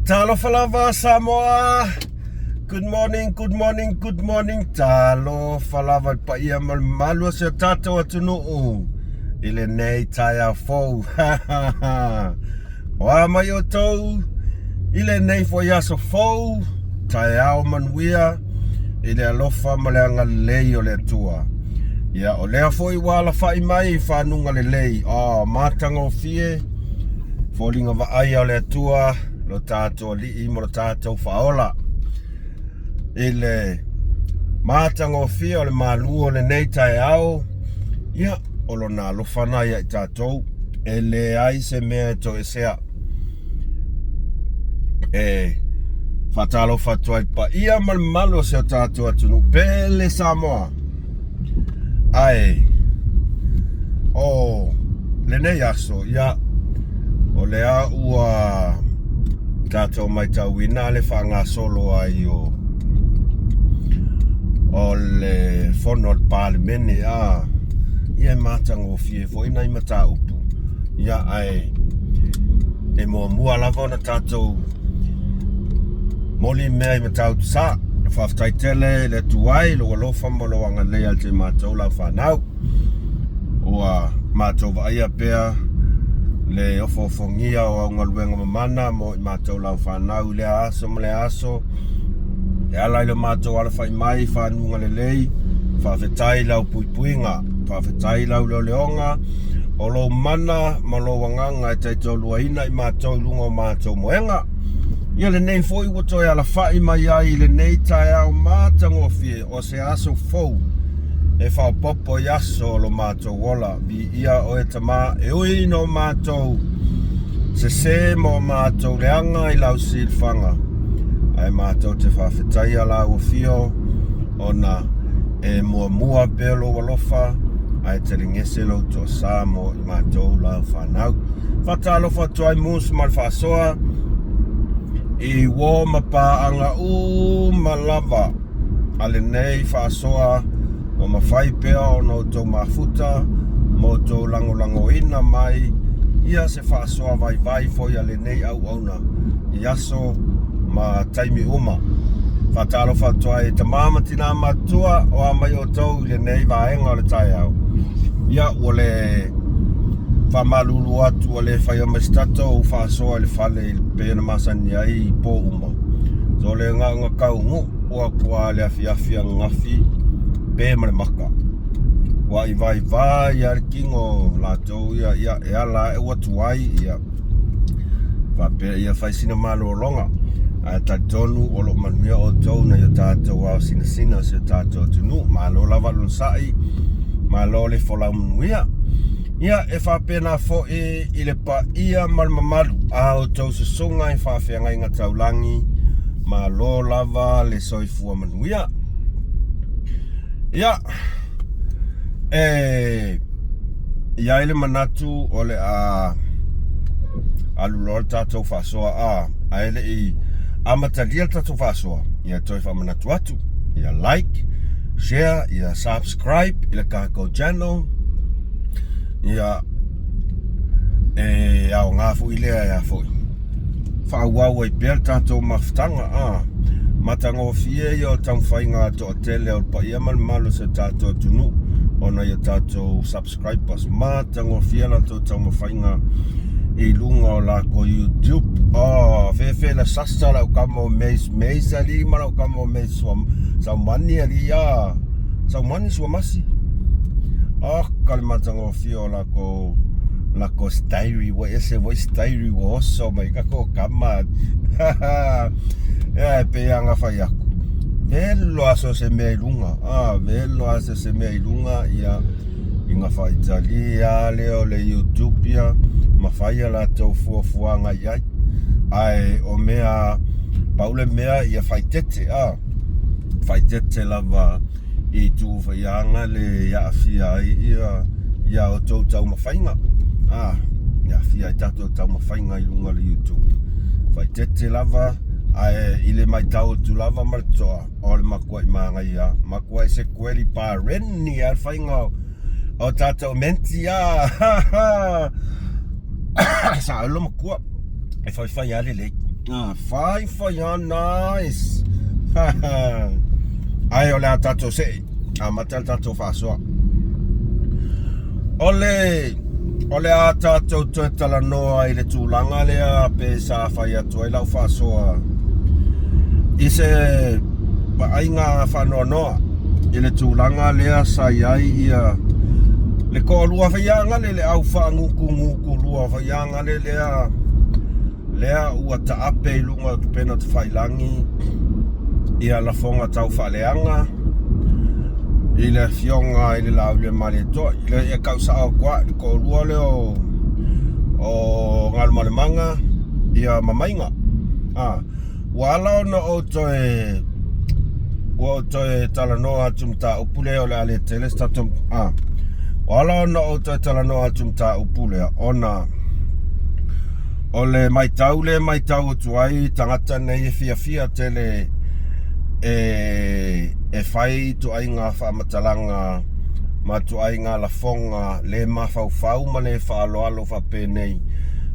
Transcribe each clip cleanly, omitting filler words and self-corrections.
Talofa lava Samoa! Good morning, good morning, good morning. Talofa lava i le paia ma le mamalu o si o tatou atunuu i lenei taeao fou. O a mai outou i lenei foi aso fou, taeao manuia i le alofa ma le agalelei o le Atua. Ia, o lea foi ua alafai mai i fanuga lelei, oh, matagofie foliga vaaia o le Atua, lo tatou Alii ma lo tatou Faaola. I le matagofie o le malu o lenei taeao, ia, o lona alofa na ia i tatou, e leai se mea e toesea. E faatalofa atu ai paia ma le mamalu o si o tatou atunuu pele Samoa. Ae o lenei aso, ia, o lea ua tatou matauina le faagasolo ai o o le fono a le Palemene a ia e matagofie foi nai mataupu ia ae e muamua lava ona tatou moli mea i Matautu Sa. Faafetai tele i le Atua i lou alofa ma lou agalelei ia te matou lau fanau. Ua matou vaaia pea le ofoofogia o au galuega mamana mo i matou lau fanau i lea aso ma lea aso. E ala i lo matou alafai mai i fanuga lelei, faafetai i lau puipuiga, faafetai i lau leoleoga, o lou mana ma lou agaga e taitoaluaina i matou i luga o matou moega. Ia lenei foi ua toe alafai mai ai i lenei taeao matagofie o se aso fou e faaopoopo i aso o lo matou ola. Viia oe Tama, e ui ina o matou sesē ma o matou leaga i lau silafaga, ae matou te faafetaia lau afio ona e muamua pea lou alofa ae telegese lou toasa mo i matou lau fanau. Faatalofa atu ai Mus ma le faasoa i uo ma paaga uma lava a lenei faasoa ua mafai pea ona outou mafuta ma outou lagolagoina mai ia se faasoa vaivai foi a lenei auauna i aso ma taimi uma. Faatalofa atu ai i tama ma tinā matutua o a mai outou i lenei vaega o le taeao. Ia, ua le faamalulu atu ua le faia mai se tatou faasoa i le fale i pei ona masani ai i pō uma. So le gaoga tau nuu atu lava i le afiafi ananafi pe ma le maka. Ua ivaivai lava le tino o latou ia, ia e ala ae ua tuai ia faapea ia fai sina malologa. Ae talitonu o lo o manuia outou nai o tatou ao sinasina o si o tatou atunuu. Malo lava le onosai, malo le folau manuia. Ia, e faapena foi i le paia ma le mamalu a outou susuga i faafeagaiga taulagi, malo lava le soifua manuia. Ia, e i ai le manatu o le a alu loa le tatou faasoa a, ae le i amatalia le tatou faasoa, ia toe faamanatu atu, ia like, share, ia subscribe i le tatou channel, ia e aoga foi lea e a foi faaauau ai pea le tatou mafutaga a matagofie ia o taumafaiga toatele o le paia ma le mamalu o si o tatou atunuu ona i o tatou subscribers matagofie latou taumafaiga i luga o lakou YouTube oh fefe la sasa lau kama o Mace Mace ali ma lau kama o Mace Saumani ali a Saumani Suamasi oh ka le matagofie o lakou lakou style ua ese foi style ua oso mai ka ko kama e pei lava na fai atu velo a so se mea i luga a velo a so se mea i luga ia i nga faitalia lea o le YouTube ia ma fai a latou fuafuaga i ai ae o mea pau le mea ia faitete a faitete lava i tu faiaga le aafia ai ia ia outou taumafaiga a e aafia ai tatou taumafaiga i luga o le YouTube faitete lava ae i le matau atu lava ma le totoa o le matuai manaia matuai se kueli pareni a le faiga o tatou menti a sa olo matua e faifai a lelei. Ah, fai fai ah, nice. Ae o le a tatou see, amata le tatou faasoa. O le o le a tatou toe talanoa i le tulaga lea pe sa fai atu ai lau faasoa i se vaaiga faanoanoa i le tulaga lea sa i ai ia le toalua faiagale le au faagutugutu faiagale lea lea ua taape i luga o upega tafailagi ia lafoga taufaaleaga i le afioga i le Laaulialemalietoa. Ia tau sao atu lava, le toalua lea o o Galumalemana ia ma Maiga. A, ua ala ona ou toe ua ou toe talanoa atu i le mataupu lea o le a le tele se tatou a ua ala ona ou toe talanoa atu i le mataupu lea ona O le matau lea e matau atu ai tagata nei e fiafia tele e, e fai ituaiga faamatalaga ma ituaiga lafoga le mafaufau ma le faaaloalo faapenei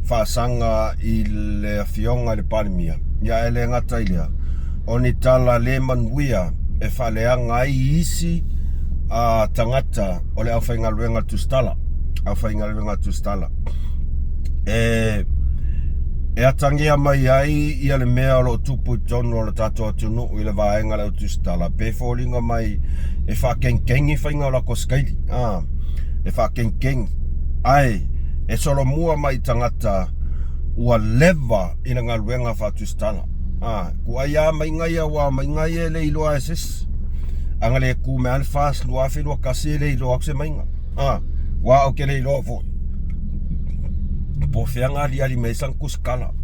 faasaga i le Afioga i le Palemia. Ia ae le gata i lea, o ni tala le manuia e faaleaga ai isi a tagata o le aufaigaluega tusitala, aufaigaluega tusitala. E, e atagia mai ai ia le mea o lo o tupu i totonu o le tatou atunuu i le vaega o le au tusitala, pe foliga mai e faakenkengi faiga o latou sikaili, a, e faakenkengi, ae e solomua mai i tagata ua leva i le galuega faatusitala. A, kuai lava maiga ia, aua o maiga ia e le iloa e se isi. A na le tu mai lava le FAST 2021 e le iloa atu se maiga. A, aua ou te le iloa foi po o fea na aliali mai ai sana tusitala.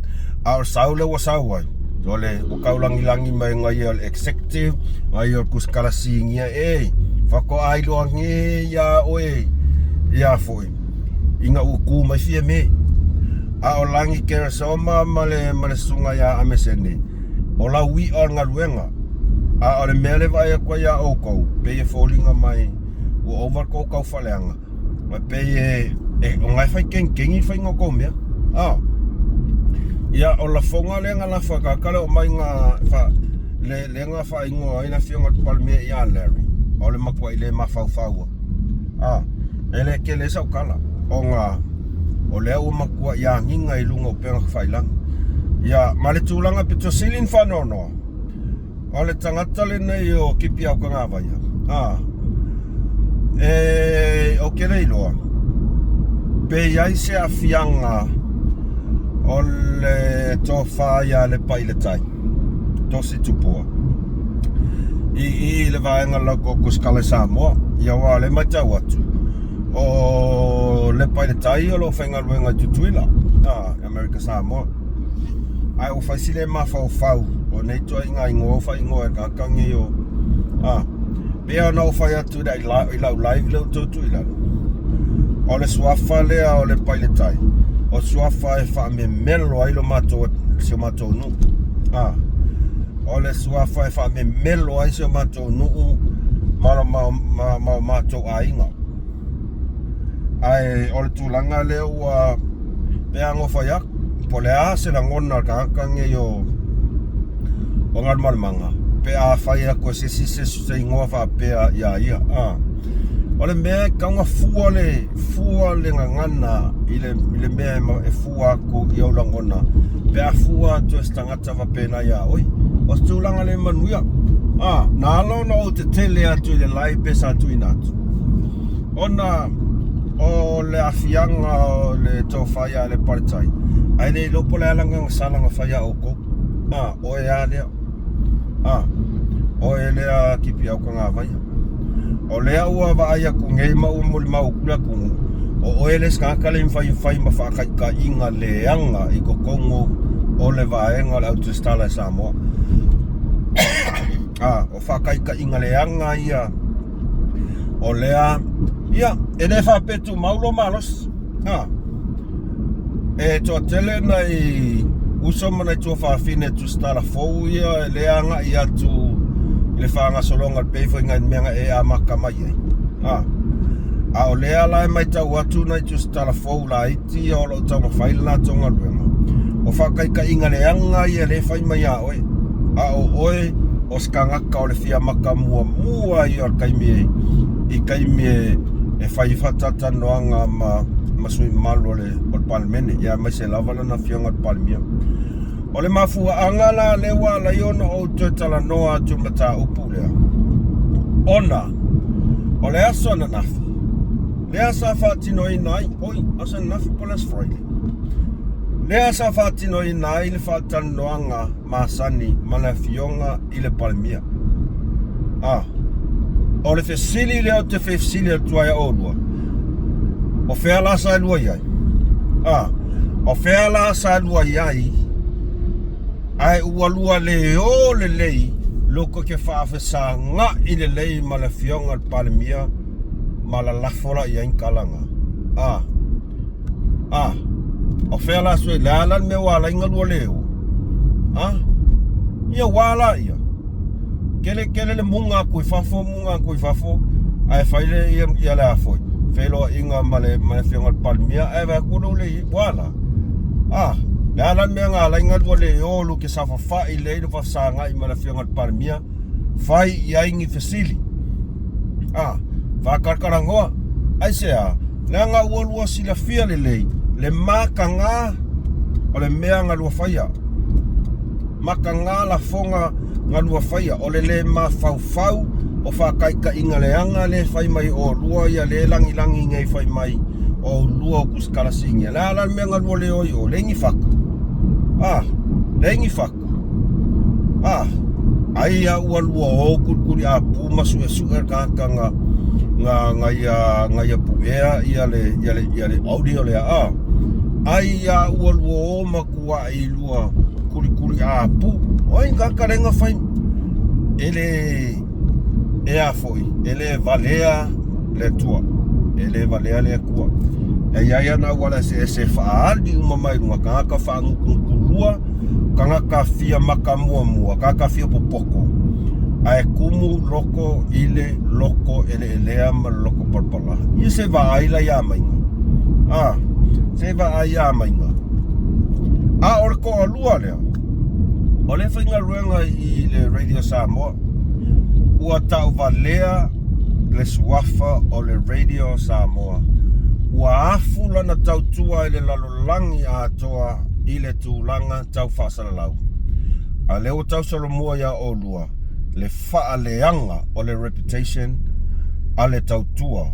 A o le sau lea ua sau ai, o le ua taulagilagi mai nai o le executive, nai o le tusitala sinia, e faatoa iloa nei iā oe ia foi ina ua tu mai Fiame. A o Lagi Keresoma ma le ma le susuga ia Amesene, o lau i'a o le galuega. A o le mea lea e vaai atu ai iā outou, pei e foliga mai ua ova le tou taufaaleaga. Ma pei e, e o na e fai kenikeni le faiga o tou mea. A. Ia, o lafoga lea na lafo e tagata lea o mai na fa, le, lea na faaigoa ai le afioga i le Palemia ia Larry, o le matuai le mafaufau lava. A. E le tele ai sau tala, ona o lea ua matuai agiga i luga o upega tafailagi. Ia, ma le tulaga pito sili ona faanoanoa, O le tagata lenei o Kipi Aukagavaia, a, e, ou te le iloa pe i ai se aafiaga o le tofa ia Lepa i le Tai, Tosi Tupua, i i i le vaega o lau Kosikala i Samoa. Ia aua o lea e matau atu, o Lepa i le Tai o lo o faigaluega i Tutuila, a, Amerika Samoa. Ae ua fai si le mafaufau o nei ituaiga igoa ua faaigoa e tagata nei o a pei ona ou fai atu i lau live lea ua tou tuu i lalo o le suafa lea o Lepa i le Tai o suafa e faamemelo ai lo matou si o matou nuu a o le suafa e faamemelo ai si o matou nuu ma lo ma, ma, ma o matou aiga Ae o le tulaga lea ua pe a nofo ai atu po o le a se lagona o le tagata nei o o Galumalemana pe a fai atu e se isi se igoa faapea ia ia a. O le mea e tatau ona fua le fua le gagana i le i le mea e fua atu i ou lagona pe a fua atu e se tagata faapena ia oe. O se tulaga le manuia. A, na ala ona ou tetele atu i le live pe sa tuuina atu. Ona o le aafiaga o le tofa ia Lepa i le Tai, ae le iloa po o le a le gagasala na fai ia outou. A, oe a lea. A, oe lea Kipi Aukagavaia. O lea ua vaai atu nei ma ua molimau atu le atunuu, o oe le isi tagata lea e mafai ona fai ma faataitaiga leaga i totonu o le vaega o le au tusitala i Samoa. A, o faataitaiga leaga ia O lea, ia, e le faapea tumau lou malosi. Ha. E toatele nai uso ma nai tuafafine tusitala fou ia e le agai atu i le faagasologa e pei foi nai mea na e amata mai ai. Ha. A o lea la e matau atu nai tusitala fou laiti ia o lo o taumafai le latou galuega. O faataitaiga leaga ia lea e fai mai ia oe, a o oe o se tagata o le fia maka muamua ia o le taimi i taimi e fai ai faatalatalanoaga ma ma sui mamalu o le o le Palemene, ia aemaise lava lana afioga i le Palemia. O le mafuaaga la lea ua ala ai ona ou toe talanoa atu i le mataupu lea, ona o le aso ananafi lea sa faatinoina ai, oi, aso ananafi po o le aso Friday, lea sa faatinoina ai le faatalanoaga masani ma le afioga i le Palemia. A, o le fesili lea ou te fia fesili atu ai ia oulua, o fea la sa lua i ai? A, o fea la sa lua i ai ae ua lua le o lelei loko ke faafesaga'i lelei ma le afioga i le Palemia ma lalafo la i ai ni tala na? A, a, o fea la sui, le a la le mea ua ala ai na lua le o? A, ia ua la ia. Kele kele le muga atu i fafo, muga atu i fafo, ae fai le ia, ia le a foi, feiloaiga ma le ma le afioga i le Palemia, ae vaai atu lou le i, ua la. A, le a la le mea na ala ai na lua le o lu ke saofafai lelei le faafesagai ma le afioga i le Palemia, fai i ai ni fesili. A, faatalatalanoa, aisea, leaga ua lua silafia lelei le mataga o le mea na lua faia. Mataga lafoga na lua faia, o le le mafaufau o faataitaiga leaga lea e fai mai oulua ia lea e lagilagi nei fai mai oulua o tusikalasigia. Le a la le mea na lua le o ai o? Leai ni fatu. A, leai ni fatu. A, ai a ua lua o kulikuliapu ma suesue le tagata na na na ia na ia puea ia le ia le ia le audio lea a. Ai a ua lua o matuai lua kulikuliapu. O ai tagata lea na fai e le e a foi e le valea le Atua. E le valea le Atua. E i ai ana auala eseese e faaali uma mai luga tagata faagutuguturua tagata fia maka muamua, tagata fia popoto, ae tumu loko i le loto eleelea ma le loto palapala. Ia se vaai la ia maiga. A, se vaai ia maiga. A o le toalua lea, o le faigaluega i le Radio Samoa, ua tauvalea le suafa o le Radio Samoa. Ua afu lana tautua i le lalolagi atoa i le tulaga tau faasalalau. A lea ua tau solomua iā oulua le faaleaga o le reputation a le tautua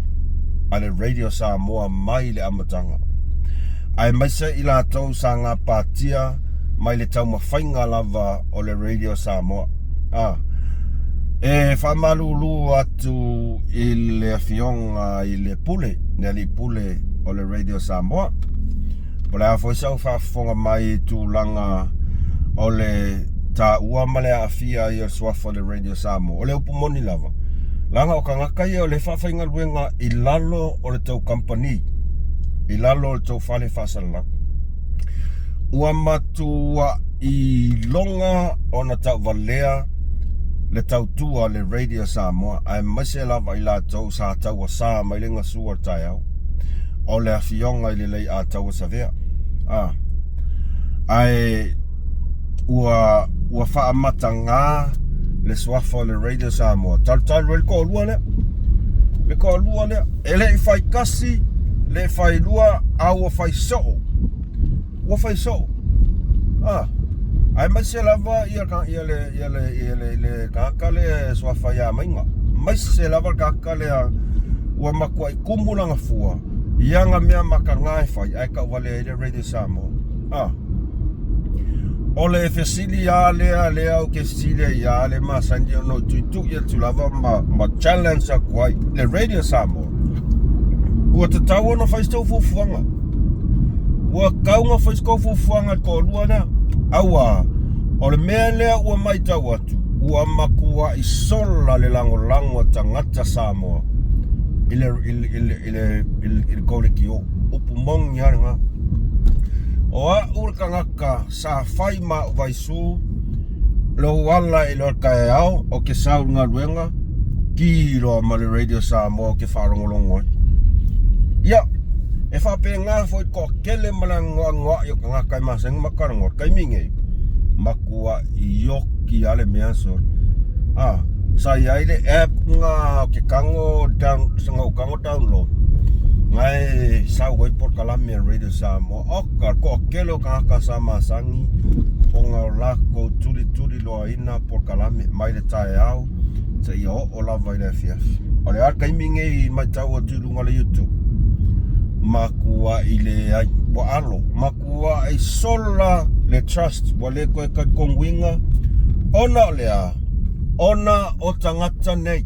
a le Radio Samoa mai le amataga. Aemaise i latou sa gapatia mai le taumafaiga lava o le Radio Samoa. A, e faamalulu atu i le afioga i le Pule, le Alii Pule o le Radio Samoa. Po o le a foi sau faafofoga mai i tulaga o le taua ma le aafia ai o le suafa o le Radio Samoa. O le upu moni lava, leaga o tagata ia o lea e faafaigaluega i lalo o le tou kamupani, i lalo o le tou fale faasalalau. Ua matuai iloga ona tauvalea le tautua a le Radio Samoa, aemaise lava i latou sa tauasa mai le gasua o le taeao. o le afioga i le Leiataua Savea. A, ae ua, ua faamatagā le suafa o le Radio Samoa. Talutalu ai le toalua lea. Le toalua lea. E le i fai tasi, le i fai lua, a ua fai soo. Ua fai soo. A, aemaise lava ia, ia le, ia le, ia le, le tagata lea e suafa ia Maiga. Maise lava le tagata lea ua matuai kumu lana fua i ana mea mataga e fai ae tauvalea ai le Radio Samoa. A, o le fesili lava lea lea ou te fesili ai ia le masani ona ou tuitui atu lava ma, ma challenge atu ai le Radio Samoa. Ua tatau ona fai se tou fuafuaga. Ua tatau ona fai se tou fuafuaga i le toalua lea. Aua, o le mea lea ua matau atu, ua matuai sola le lagolago a tagata Samoa i le, i le, i le, i le, i le, i le tou leitio. Upu moni lava lena. O au le tagata sa fai ma au vaisu lou ala i le taeao o ke sau i le galuega, ki loa ma le Radio Samoa ou te faalogologo ai. Ia, E faapena foi le toatele ma le anoanoai o tagata e masani ma talanoa, taimi nei, matuai oti lava le mea sole. A, sa i ai le app na ou te tago down, na ou tago download, na e sau ai polokalame a Radio Samoa. Oka, le toatele o tagata sa masani ona o latou tulituliloaina polokalame mai le taeao seia oo lava i le afiafi. O le a le taimi nei matau atu i luga o le YouTube, matuai leai, ua alo, matuai sola le trust, ua le toe talitonuina ona o le a? Ona o tagata nei,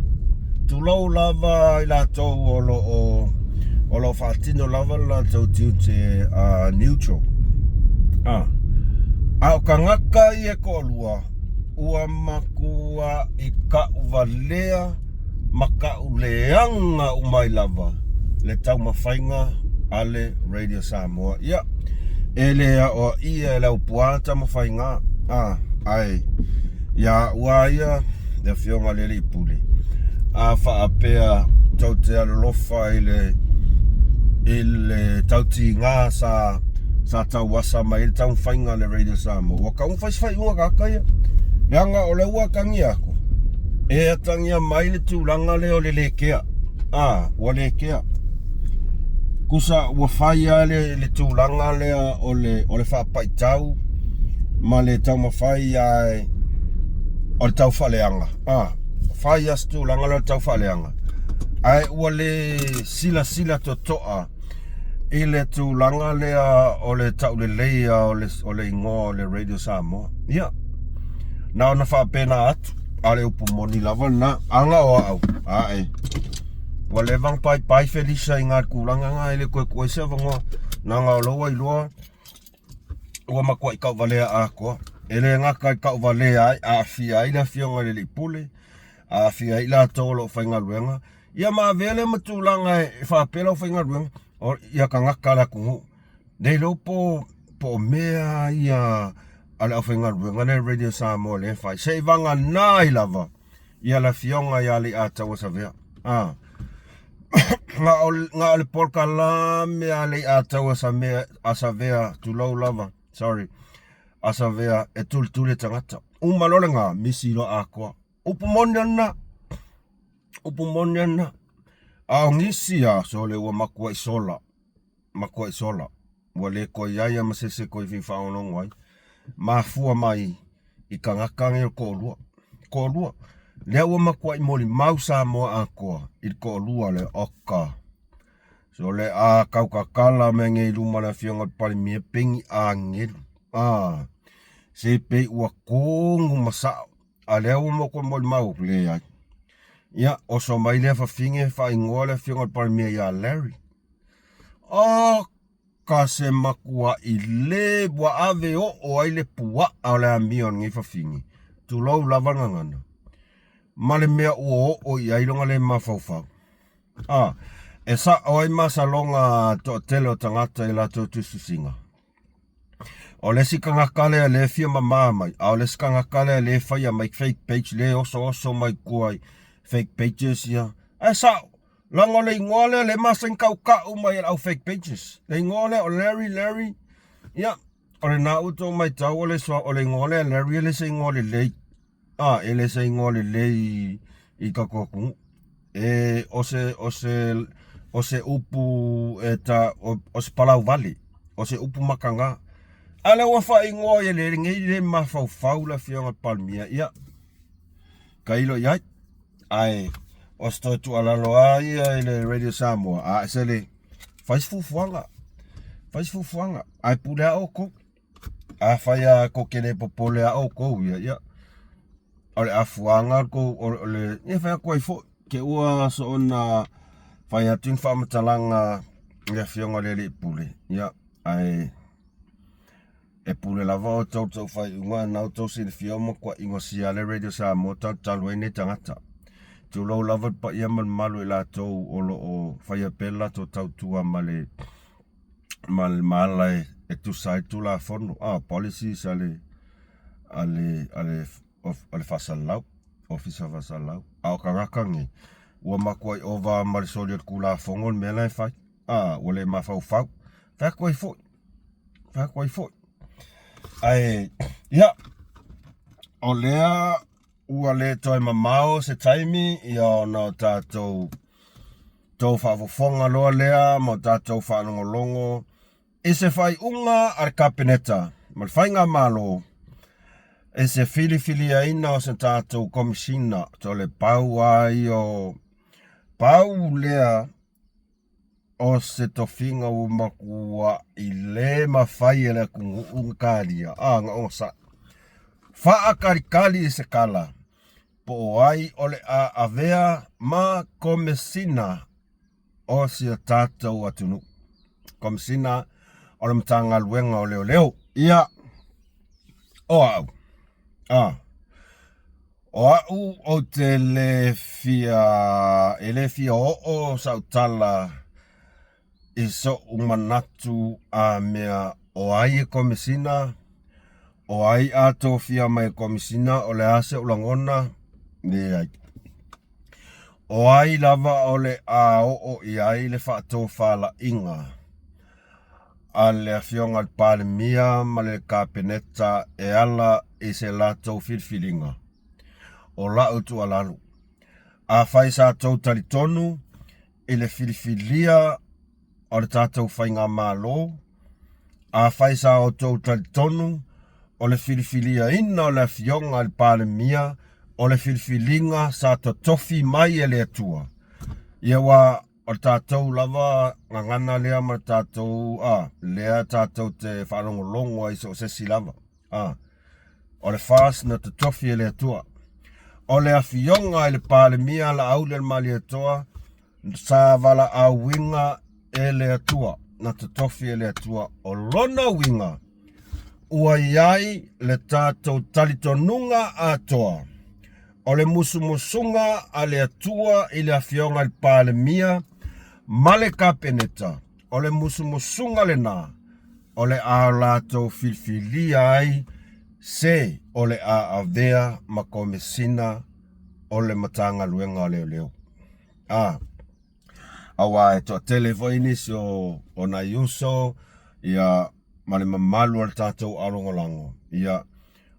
tulou lava i latou o lo o o lo o faatino lava le latou tiute uh, neutral. Ah. A o tagata ia e toalua, ua matuai tauvalea ma tauleaga uma ai lava le taumafaiga a le Radio Samoa. Ia, e le aoaia e le aupuaa taumafaiga, a, ae ia au lava ia, le Afioga i le Alii Pule, a faapea tou te alolofa i le i le tautiga sa sa tauasa mai ai le taumafaiga a le Radio Samoa, ua tatau ona fai se faaiuga tagata ia. Leaga o lea ua atagia atu, e atagia mai le tulaga lea o le le kea. A, ua le kea. Tusa ua fai lava le, le tulaga lea o le, o le faapaitau ma le taumafai lava o le taufaaleaga. A, fai lava se tulaga lea o le taufaaleaga, ae ua le silasila totoa i le tulaga lea o le tauleleia o le, o le igoa o le Radio Samoa. Ia, na ona faapena atu, a o le upu moni lava lena, aga o au, ae. Ua leva ona paipai Felisa i ngā tulaga ngā e le toe tuu ai se avanoa. Leaga o lou ailoa ua matuai tauvalea atoa. E le gata i tauvalea ai, aafia ai le afioga i le Alii Pule, aafia ai i latou o lo o faigaluega, ia ma avea lea ma tulaga e faapea le aufaigaluega, ia tagata a le atunuu. Le iloa po o mea ia a le aufaigaluega lea Radio Samoa lea e fai, seivagana ai lava ia le afioga ia Leiataua Savea. A. Na o, na o le polokalame a Leiataua Samea, a Savea, tulou lava, sorry, a Savea e tulituli e tagata. Uma loa lena, misi loa atoa. Upu moni lena, upu moni lena. A o nisi a sole ua matuai sola. Matuai sola, ua le toe i ai ia ma se isi e toe fia faalogologo ai. Mafua mai i tagata nei o le toalua. Toalua. Lea ua matuai molimau Samoa atoa i le toalua lea, oka. So le a tautatala mai nei i luma o le afioga i le Palemia pei ni agelu. Ah, se pei ua tonu ma sao. A lea ua matuai molimau, leai. Ia, oso mai lea fafine faaigoa le afioga i le Palemia ia Larry. Oka se matuai le ua ave oo ai le puaa o le amio a lenei fafine, tulou lava le gagana, ma le mea ua oo i ai lona le mafaufau. A, e sao ai masaloga toatele o tagata i latou tusitusiga. O le isi tagata lea lea e fia mama mai, a o le isi tagata lea lea e faia mai fake page, lea e osooso mai tua i fake pages ia. Ae sao, leaga o le igoa lea lea e masani tautau mai e le au fake pages. Le igoa lea o Larry Larry, ia, o lena ua outou matau o le o le igoa lea Larry e le se igoa lelei. A, e le se igoa lelei i tatou atunuu. E, o se, o se, o se upu e ta, o, o se palauvale, o se upu mataga. A lea ua faaigoa ia le lenei le mafaufau le afioga i le Palemia, ia, tailo i ai. Ae, o se toe tuualalo lava ia i le Radio Samoa, a e se le, fai se fuafuaga, fai se fuafuaga, ae pule lava outou. Afai lava tou te le popole lava outou ia, ia, o le afuaga tou, o le, ia fai atu ai foi, te ua soona fai atu ni faamatalaga i le afioga i le Alii Pule, ia, ae e pule lava outou i tou faaiuga, na outou silafia ua matuai gasia le Radio Samoa talu talu ai nei tagata. Tulou lava le paia ma le mamalu o i latou o lo o faia pea le latou tautua ma le ma le ma ala e tusa ai Tulafono, a policies a le a le a le a le faasalalau, Ofisa Faasalalau. A o tagata nei, ua matuai ova ma le soli o le Tulafono le mea la e fai. A, ua le mafaufau. Fai atu ai foi. Fai atu ai foi. Ae, ia, o lea ua le toe mamao se taimi ia ona o tatou tou faafofoga loa lea ma o tatou faalogologo i se faaiuga a le Kapeneta ma le Faigamalo i se filifiliaina o se tatou Komisina, o le pau lava ia o pau lea o se tofiga ua matuai le mafai e le atunuu ona talia, a na onosai. Faatalikali i se tala po o ai o le a avea ma Komesina o si o tatou atunuu. Komesina o le Matagaluega o Leoleo. Ia, o au, a, o au ou te le fia, e le fia oo sau tala i soʻu manatu a mea o ai e Komesina, o ai a tofia mai e Komesina, o le a seʻu lagona, leai. O ai lava o le a oo i ai le faatofalaiga a le Afioga i le Palemia ma le Kapeneta e ala i se latou filifiliga? O la'u tuualalo, afai sa tou talitonu i le filifilia o le tatou Faigamalo, afai sa outou talitonu o le filifiliaina o le Afioga i le Palemia o le filifiliga sa totofi mai e le Atua, ia ua o le tatou lava gagana lea ma le tatou a lea tatou te faalogologo ai so o se isi lava a o le FAST na totofi e le Atua. O le Afioga i le Palemia Laaulialemalietoa sa valaauina e le Atua, na totofi e le Atua. O lona uiga, ua i ai le tatou talitonuga atoa o le musumusuga a le Atua i le Afioga i le Palemia ma le Kapeneta, o le musumusuga lena o le a latou filifilia ai se o le a avea ma Komesina o le Matagaluega o Leoleo. A, aua e toatele foi nisi o, o nai uso ia ma le mamalu o le tatou alogolago ia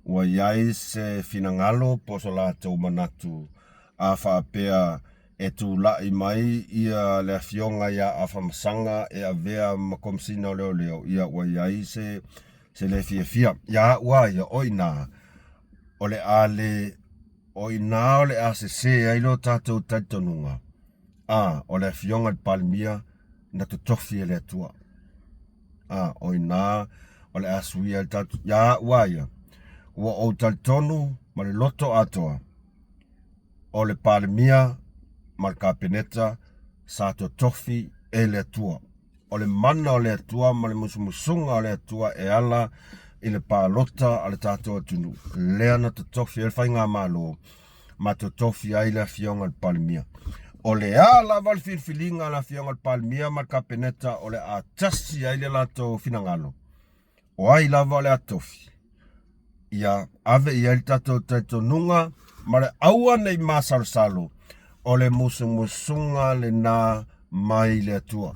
ua i ai se finagalo po o so latou manatu a faapea e tulai mai ia le afioga ia Afamasaga e avea ma Komesina o Leoleo ia ua i ai se se le fiafia ia au a ia o i ina o le a le O i ina o le a sesē ai lo tatou talitonuga, a, o le Afioga i le Palemia na totofi e le Atua. A, o i ina o le a suia ai le tatou, iā au a ia, ua ou talitonu ma le loto atoa, o le Palemia ma le Kapeneta sa totofi e le Atua. O le mana o le Atua ma le musumusuga o le Atua e ala i le palota a le tatou atunuu, lea na totofi ai le Faigamalo ma totofi ai le Afioga i le Palemia. O le a lava le filifiliga a le Afioga i le Palemia ma le Kapeneta o le a tasi ai le latou finagalo, o ai lava o le a tofi, ia ave i ai le tatou talitonuga ma le aua nei masalosalo o le musumusuga lena mai le Atua.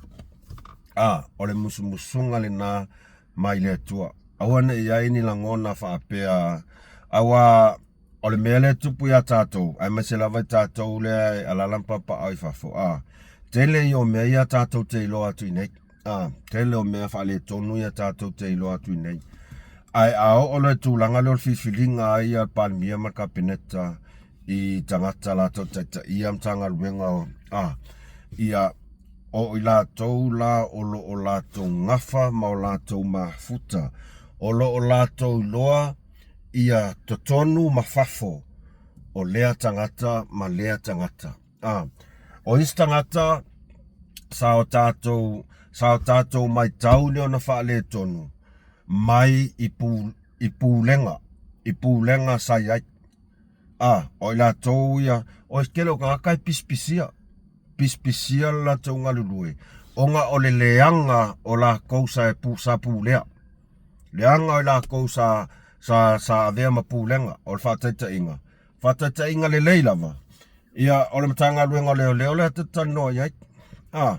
A, o le musumusuga lena mai le Atua. Aua ne i ai ni lagona faapea, aua o le mea lea e tupu iā tatou, aemaise lava i tatou lea e alaala ma papaaao i fafo, a, tele ia o mea ia tatou te iloa atu i nei. A, tele o mea faaletonu ia tatou te iloa atu i nei. Ae a oo loa i tulaga lea o le filifiliga a ia Palemia ma le Kapeneta i tagata latou taitaia Matagaluega o, a, ia, o i latou la o lo o latou gafa ma o latou mafuta, o lo o latou iloa ia totonu ma fafo o lea tagata ma lea tagata. A, o isi tagata sa o tatou, sa o tatou maitau i ona faaletonu mai i, pu, i pulega, i pulega sa i ai. A, o i latou ia, o isi tele o tagata e pisipisia, pisipisia le latou galulue, ona o le leaga o latou sa, e pu, sa pulea. Leaga o i latou sa, sa, sa avea ma pulega, o le faataitaiga. Faataitaiga lelei lava, ia, o le Matagaluega o Leoleo lea ta te talanoa i ai. A.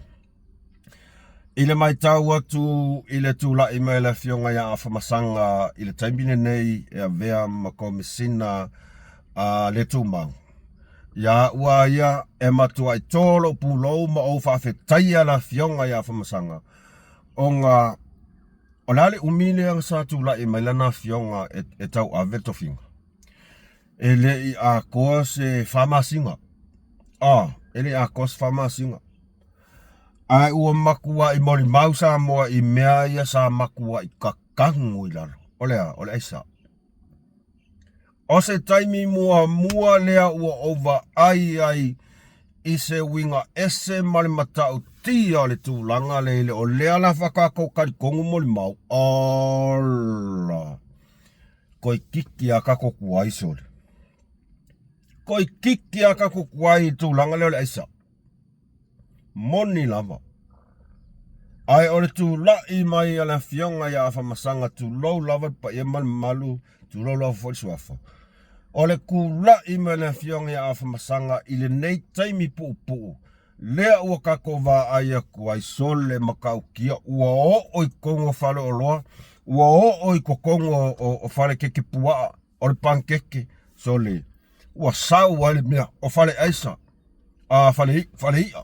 I le matau atu i le tulai mai o le Afioga ia Afamasaga i le taimi lenei e avea ma Komesina a le Tumau, ia au a ia e matuai to lou pulou ma ou faafetaia le Afioga ia Afamasaga ona o le a le umi lea sa tulai mai lana afioga e tauave le tofiga? E le i atoa se fa masina. E le i atoa se fa masina. Ae ua matuai molimau Samoa i mea ia sa matuai tatanu i lalo. O le a? O le aisa. O se taimi muamua lea ua ou vaai ai i se uiga ese ma le matautia o le tulaga lea i le o lea la faatoa tou talitonu molimau. Ola! Toeitiiti lava tatou tuai sole. Toeitiiti lava tatou tuai i le tulaga lea o le aisa. Moni lava. Ae o le tulai mai a le afioga ia Afamasaga, tulou lava le paia ma le mamalu, tulou lava foi le suafa. O le tulai mai a le afioga ia Afamasaga i lenei taimi puupuu, lea ua tatou vaai atu ai sole matautia, ua oo i totonu o faleoloa, ua oo i totonu o fale keke puaa, o le panikeke, sole, ua sau ai le mea, o fale aisa, a fale, fale i'a,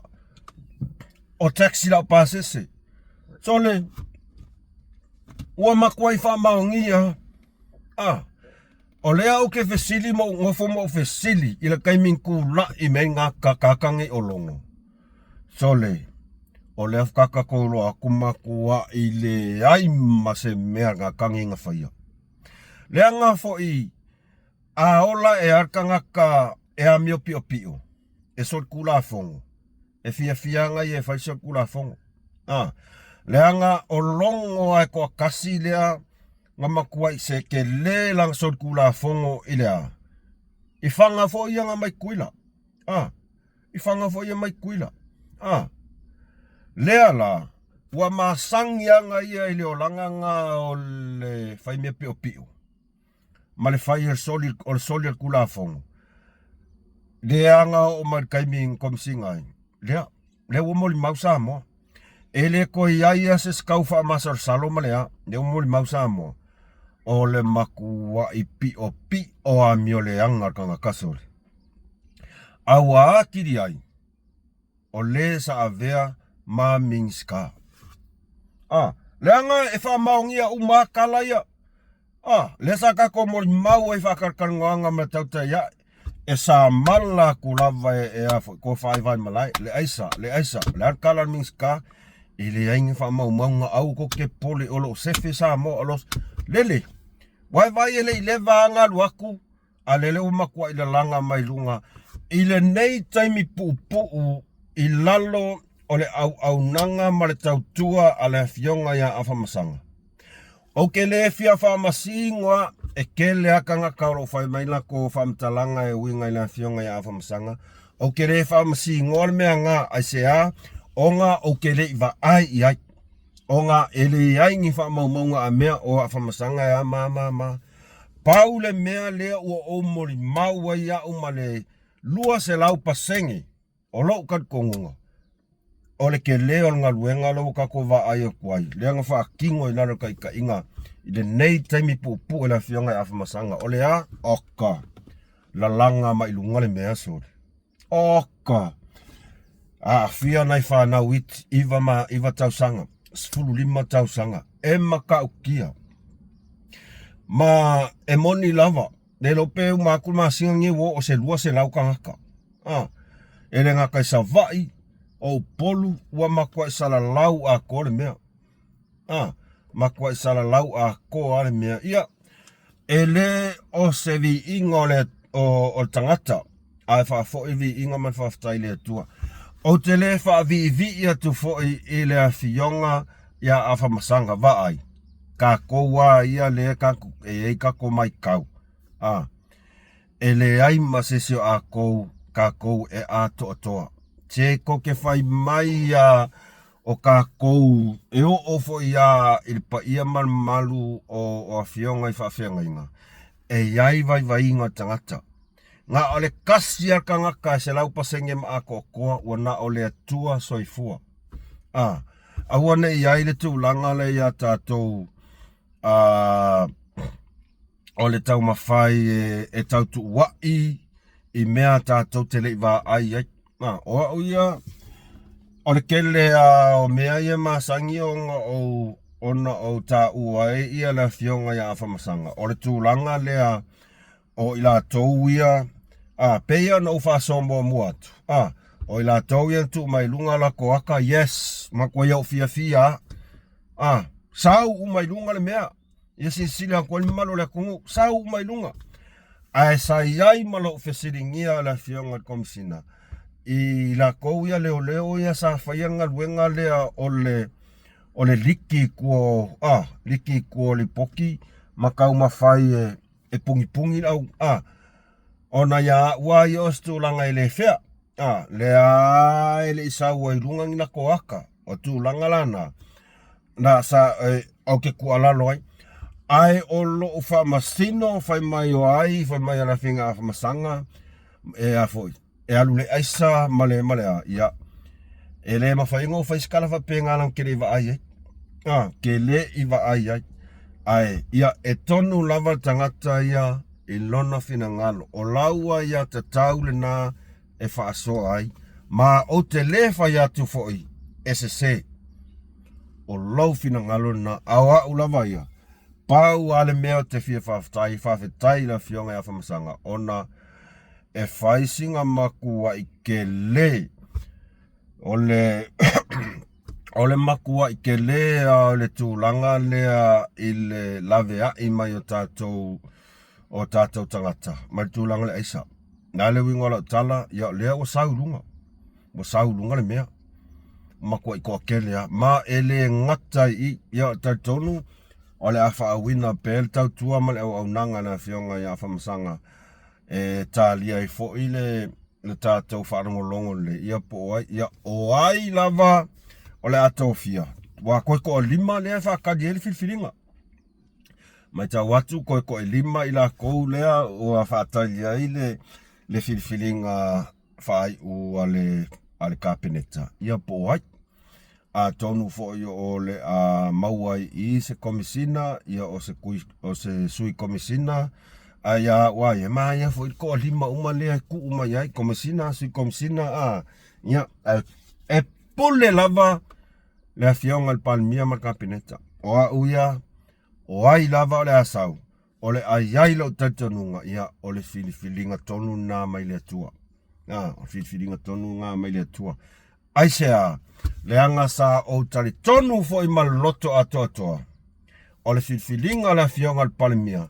o taxi laupasese, sole, ua matuai faamaonia, a, o lea ou te fesili ma ou nofo ma ou fesili i le taimi na tulai mai ai na tagata nei o Logo. Sole, o lea faatoa tatou iloa atu matuai leai ma se mea gata nei na faia. Leaga foi a ola e a le tagata e amio piopio, e solitulafono, e fiafia aga ia e fai solitulafono. A, leaga o Logo lava e toatasi lea na matuai se tele lana solitulafono i le a? I faga foi ia na mai Tutuila. A, i faga foi ia mai Tutuila. A, lea la, ua masani aga ia i le olaga na o le faimea piopio ma le fai o le soli o le soli o le Tulafono, leaga oo mai le taimi na Komesina ai, lea, lea ua molimau Samoa. E le toe i ai lava se isi tau faamasalosalo ma le a, lea ua molimau Samoa, o le matuai piopio amio leaga o le tagata sole. A ua atili ai, o le sa avea ma Minisita. A, leaga e faamaonia uma lava tala ia. A, lea sa tatou molimau ai faatalatalanoaga ma le tautai ae, e samala atu lava e, e a foi, tofa i malae, le aisa, le aisa, o le a le tala a le Minisita, e leai ni faamaumauga, aua tou te popole o lo o sefe Samoa o lo o lele. Ua e vaai e le i leva lava alu atu, a lele ua matuai lalaga mai luga i lenei taimi puupuu i lalo o le auaunaga ma le tautua a le Afioga ia Afamasaga. Ou te le fia faamasino e tele lava tagata o lo o fai mai latou faamatalaga e uiga i le Afioga ia Afamasaga. Ou te le faamasinoa le mea na, aisea? Ona ou te le i vaai i ai. Ona e leai ni faamaumauga a mea o Afamasaga e a ma ma ma. Pau le mea lea ua ou molimau ai au ma le 200% o lou talitonuga, o le tele o le galuega lea ua tatou vaai atu ai, lea na faatino i lalo o le taitaiga i lenei taimi puupuu e le Afioga ia Afamasaga, o le a? Oka! Lalaga mai luga le mea sole. Oka! Aafia nai fanau iti, iva ma iva tausaga, 15 tausaga, e matautia. Ma e moni lava, le iloa pe uma atu le masina lenei ua oo se 200 tagata. A, e le gata i Savaii, o Upolu, ua matuai salalau atoa le mea. A, matuai salalau atoa le mea. Ia, e le o se viiga o le, o, o le tagata, ae faafoi viiga ma le faafetai i le Atua. Ou te le faaviivii atu foi i le afioga ia Afamasaga, vaai, tatou lava ia lea tatou, e i ai tatou matau, a, e leai ma se isi o atou, tatou e atoatoa. Se tou te fai mai a o tatou e oo foi a i le paia ma le mamalu o, o afioga i faafeagaiga, e i ai vaivaiga o tagata. Na o le tasi a tagata e 100% ma atoatoa ua na o le Atua soifua. A. Aua ne i i ai le tulaga lea ia tatou o le taumafai e tautuua'i i mea tatou te le i vaai ai. O au ia, o le tele lava o mea ia e masani ona ou taua ai ia le afioga ia Afamasaga, o le tulaga lea o i latou ia, a, pei ona ou faasoa muamua atu, a, o i latou ia na tuu mai i luga latou ata, yes, matuai ou fiafia lava, a, sau uma i luga le mea. Ia silasila atu ai le mamalu o le atunuu, sau uma i luga. Ae sa i ai ma lou fesiligia le afioga i le Komesina i latou ia leoleo ia sa faia le galuega lea o le o le liki i tua o a liki i tua o lipoti ma taumafai e pugipugī le au a ona ia au lava ia o se tulaga e le fea a lea e le i sau ai i luga ni latou ata o tulaga la na na sa ou te tuualalo ai. Ae o lou faamasino fai mai o ai, fai mai o le afioga ia Afamasaga, e a foi, e alu le aisa ma le, ma le a, ia, e le mafai ona ou fai se tala faapena leaga ou te le i vaai ai. A, te le i vaai ai. Ae, ia, e tonu lava le tagata ia i lona finagalo. O lau aiatatau lena e faasoa ai, ma ou te le fai atu foi e sese. O lou finagalo lena, a o au lava ia, pau lava le mea ou te fia faafetai, faafetai i le Afioga ia Afamasaga ona e fai sina matuai tele o le o le matuai tele lava o le tulaga lea i le laveai mai o tatou o tatou tagata mai le tulaga o le aisa. O le a le uiga o lau tala, ia o lea ua sau i luga, ua sau i luga le mea, matuai toatele lava. Ma e le gata i i, ia e talitonu o le a faauuina pea le tautua ma le auaunaga a le Afioga ia Afamasaga e talia ai foi le le tatou faalogologo lelei, ia po o ai, ia o ai lava o le a tofia, ua toe toalima lea e faatali ai le filifiliga. Matau atu toe toalima i latou lea ua faatali ai le filifiliga faaiu a le Kapeneta, ia po o ai. Atonu foi o le a maua ai i i se Komesina, ia o se Sui Komesina, ae ia au lava ia, e manaia foi le toalima uma lea e tuu mai ai, Komesina, Sui Komesina, a, ia, ae e pule lava le Afioga i le Palemia ma le Kapeneta. O au ia, o ai lava o le a sau, o le a i ai lou talitonuga, ia, o le filifiliga tonu lena mai le Atua. A, o le filifiliga tonu lena mai le Atua. Aisea? Leaga sa ou talitonu foi ma le loto atoatoa, o le filifiliga a le Afioga i le Palemia,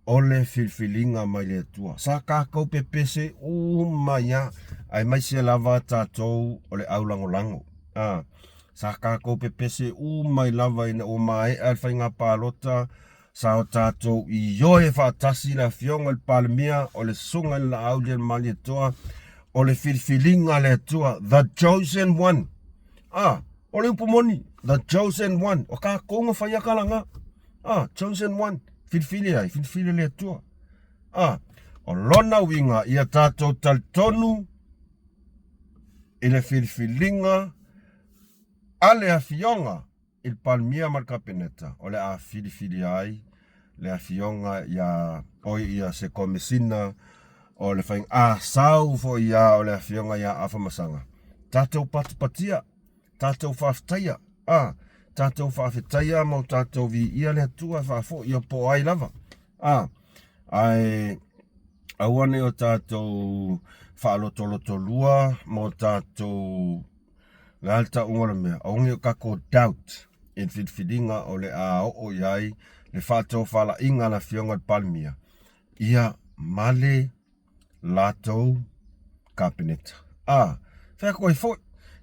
o le filifiliga mai le Atua. Sa tatou pepese uma ai lava, aemaise lava tatou o le aulagolago. A, sa tatou pepese uma ai lava ina ua maea le faiga palota, Sa o tatou ioe faatasi le Afioga i le Palemia, o le Susuga i le Laau Lianmalietoa, o le filifiliga a le Atua, the chosen one. Ah, o le upu moni, the chosen one. O tatou na faia tala na. Ah, chosen one. Filifili ai, filifili le Atua. Ah, o lona uiga, ia tatou talitonu i le filifiliga a le Afioga i le Palemia ma le Kapeneta o le a filifilia ai le Afioga ia oi ia se Komesina o le faiga a sau foi ia o le Afioga ia Afamasaga. Tatou patupatia, tatou faafetaia, a tatou faafetaia ma o tatou viia le Atua e faafoi ia po o ai lava. A ae aua ne i o tatou faalotolotolua ma o tatou Le a le tauga o le mea? Aua ne i o tatou doubt i le filifiliga o le a oo i ai le faatofalaiga a le Afioga i le Palemia, ia ma le latou Kapeneta. A, fai atu ai foi,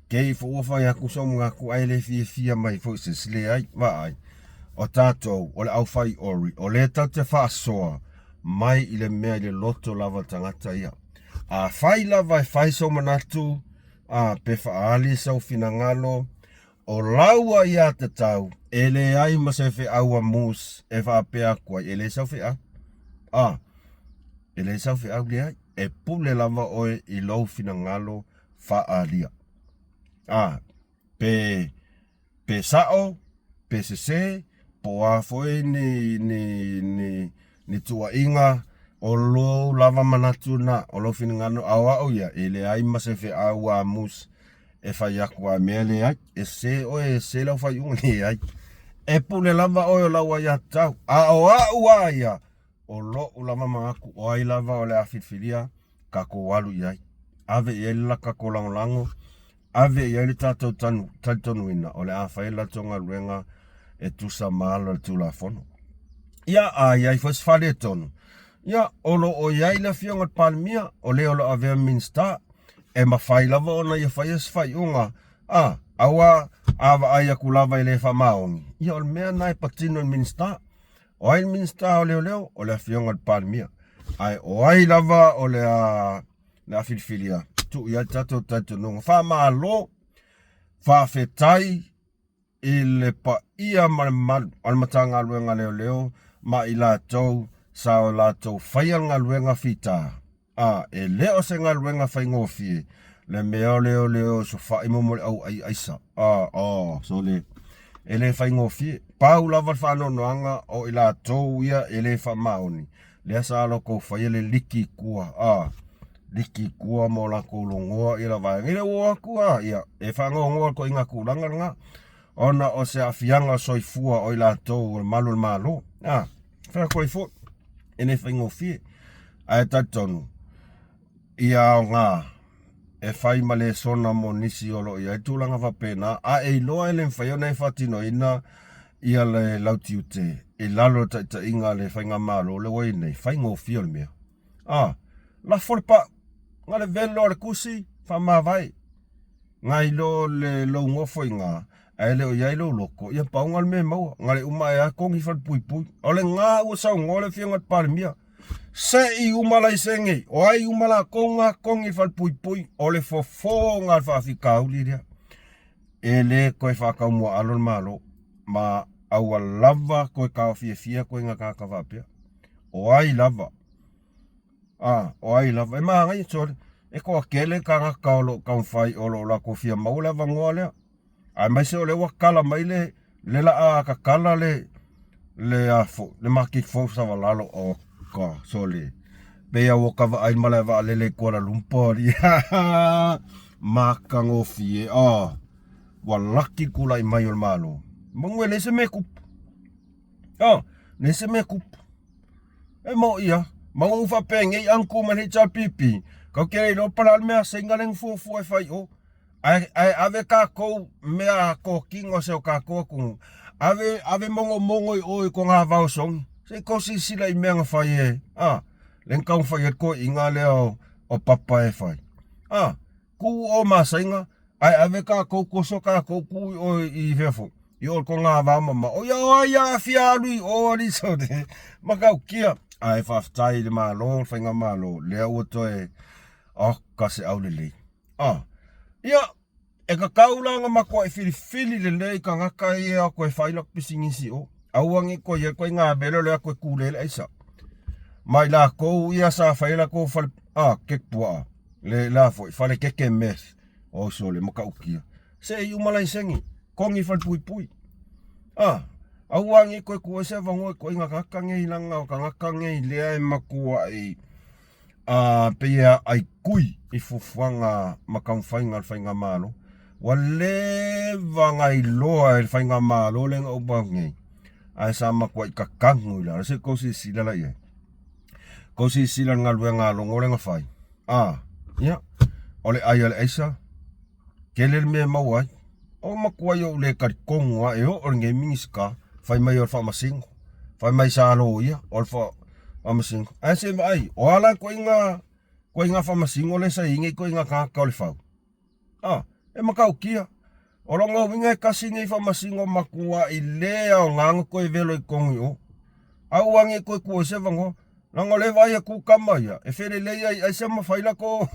kei foi ua fai atu sou manatu ae le fiafia mai foi se isi, leai, vaai, o tatou o le aufai ori, o lea tatou te faasoa mai i le mea i le loto lava o le tagata ia. Afai lava e fai sou manatu, a pe faaali sou finagalo, o lau aiatatau, e leai ma se feau a Mose e faapea atu ai, e leai sau feau. A, e leai sau feau, leai. E pule lava oe i lou finagalo faaalia. A, pe. Pe sao, pe sese, po o a foi ni, ni, ni, ni tuuaiga, o lou lava manatu lena, o lou finagalo, a o au ia, e leai ma se feau a Mus e fai atu a mea leai, e sese oe, e sese lau faaiuga, leai. E pule lava oe o lau aiatatau, a o au a ia, o lou lava manatu, o ai lava o le a filifilia, tatou alu i ai. Ave i ai le tatou lagolago, ave i ai le tatou talitonuina o le a fai le latou galuega e tusa ma ala o le Tulafono. Ia, a i ai foi se faaletonu, ia, o lo o i ai le Afioga i le Palemia, o le o lo o avea ma Minisita, e mafai lava ona ia faia se faaiuga, a, aua a vaai atu lava e le faamaoni, ia o le mea lena e patino i le Minisita. O ai le Minisita o Leoleo? O le Afioga i le Palemia. Ae o ai lava o le a le a filifilia, tuu i ai le tatou talitonuga. Faamalo, faafetai i le paia ma le mamalu o le Matagaluega a Leoleo ma i latou sa o latou faia le galuega fita. A, e le o se galuega faigofie le mea o leoleo sofai mo le au ai aisa. A, oh, sole. E le faigofie. Pau lava le faanoanoaga o i latou ia e le faamaoni, lea sa latou faia le liki i tua. A, liki i tua ma o latou logoa ia la vaega. Ina ua o atu a, ia, e faanoanoa le ituaiga tulaga lena, ona o se aafiaga o soifua o i latou o le malu o le Malo. A, fai atu ai foi, e le faigofie. Ae talitonu, ia aoga e fai ma lesona mo nisi o lo o i ai tulaga faapena, a e iloa e le mafai ona e faatinoina ia le lautiute i lalo o le taitaiga a le faigamalo lea ua i ai nei, faigofie o le mea. A, lafo le pau, na le velo a le tusi, faamavae. Nai lo le lou nofo i ina, ae le o i ai lou loto, ia pau na o le mea e maua, na le uma ae lava togi falepuipui. O lena ua saunoa le Afioga i le Palemia, se i uma laisene, o ai uma latou na togi falepuipui, o le fofo na o le faafitauli lea. E le toe faataumuaalo le Malo, ma aua lava toe taofiofia ituaiga tagata faapea. O ai lava, a, o ai lava, e manaia sole, e toatele tagata o lo o taumafai o lo o latou fia maua le avanoa lea. Aemaise o lea ua tatala mai le le laa tatala le le a foi le maketi fou Savalalo oka sole pei a ua ta vaai le malae vaalele i Kuala Lumpur matagofie a ua laki le tulai mai o le Malo manu e leai se mea tupu a leai se mea tupu e moʻi a ma ua faapenei a na tu mai le HRPP tatou te le iloa po o le a le mea a Saina lea na fuafua e fai i o. Ae, ae ave tatou mea totino a si o tatou atunuu, ave, ave mogomogo i o i kogavao sogi, se i tou silasila i mea na fai e, a, lea na taumafai ai le toeaina lea o, o Papa e fai. A, tu o ma Saina, ae ave tatou toso tatou tu i o i fea foi, i o i kogavao mamao. O ia o ai a fia alu i o alii sone, matautia. Ae faafetai i le Malo, le Faigamalo, lea ua toe, oka se aulelei. A, ia, e tatau la ona matuai filifili lelei tagata ia o toe fai latou pisinisi i o. Aua ne i toe i ai ituaiga velo lea toe kule ai le aisa. Ma i latou ia sa fai latou fale, a, keke puaa, le la foi, fale keke meth, o sole, matautia. Se i uma laisene, togi falepuipui. A, aua ne i toe tuu ai se avanoa i ituaiga tagata nei, leaga o tagata nei lea e matuai a pei e aai kui i fuafuaga ma taumafaiga a le faigamalo. Ua leva ona iloa e le faigamalo lea na uma atu nei, ae sa matuai tatanu i lalo. Se i tou silasila la i ai. Tou silasila i le galuega a Logo lea na fai. A, ia, o le ai a le aisa, Tele le mea e maua ai. O matuai ou le talitonu lava e oo i lenei Minisita fai mai o le faamasino, fai mai sa loia o le faamasino. Ae se i vaai, o a la ituaiga, ituaiga faamasino lea sa i ai nei ituaiga tagata o le fau? A, e matautia. O lona uiga e tasi lenei faamasino matuai le aoga ona toe velo i totonu i o. Aua ne i toe tuu ai se avanoa. Leaga o lea e vaai atu tama ia, e felelei ai aisa ma fai latou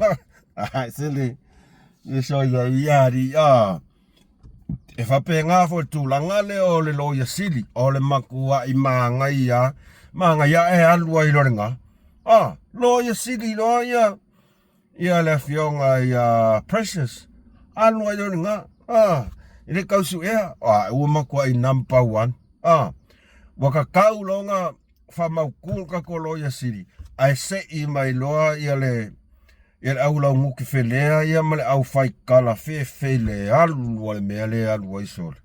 sele soia ia alii a. E faapena foi le tulaga lea o le loia sili, o le matuai manaia, manaia ae alu ai loa lena. A, loia sili loa ia ia le afioga ia Precious, alu ai loa lena. A, I le tau suʻea, a ua matuaʻi number one. A, ua tatau loa ona faamautu le tatou Loia Sili, ae seʻi mai loa ia le ia le au launuti felea ia ma le au faitala fefe i le alu a le mea lea e alu ai sole.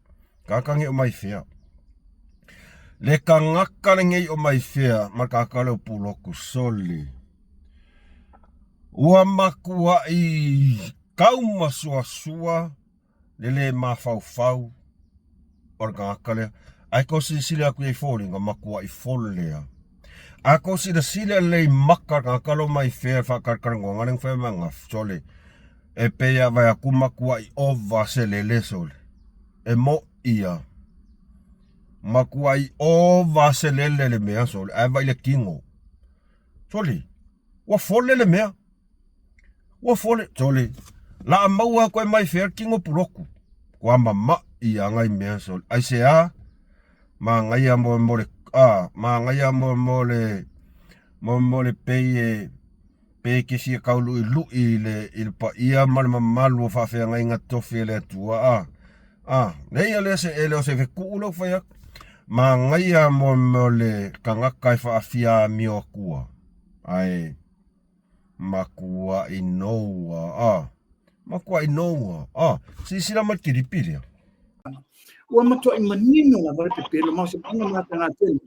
Tagata nei o mai fea. Le tagata lenei o mai fea ma le tagata lea o Pulotu sole. Ua matuaʻi taumasuasua le lē mafaufau o le tagata lea. Ae tou silasila atu i ai foliga, matuai fole lava. A tou silasila lelei i maka o le tagata lea o mai fea i le faatalatalanoaga lea na fai mai ananafi, sole, e pei a vaai atu matuai ova se lele sole. E moʻi lava. Matuai ova se lele le mea sole, ae vaai i le tino. Sole, ua fole le mea. Ua fole, sole, la maua atu e mai fea le tino pulotu. Ua mama'i a nai mea sole. Aisea? Manaia mo mo le a, manaia mo mo le mo mo le pei e pei e te fia taulu'ilu'i i le i le paia ma le mamalu o faafeagaiga tofi a le Atua a. A, leai a lea se e le o se fetu'u lea ua fai atu. Manaia mo mo le tagata e faafia amio atua. Ae Matuaʻi noa, a. Matuaʻi noa, a. Silasila mai le kilipi lea. Ua matuai manino lava le pepelo ma o se vaaiga mataga tele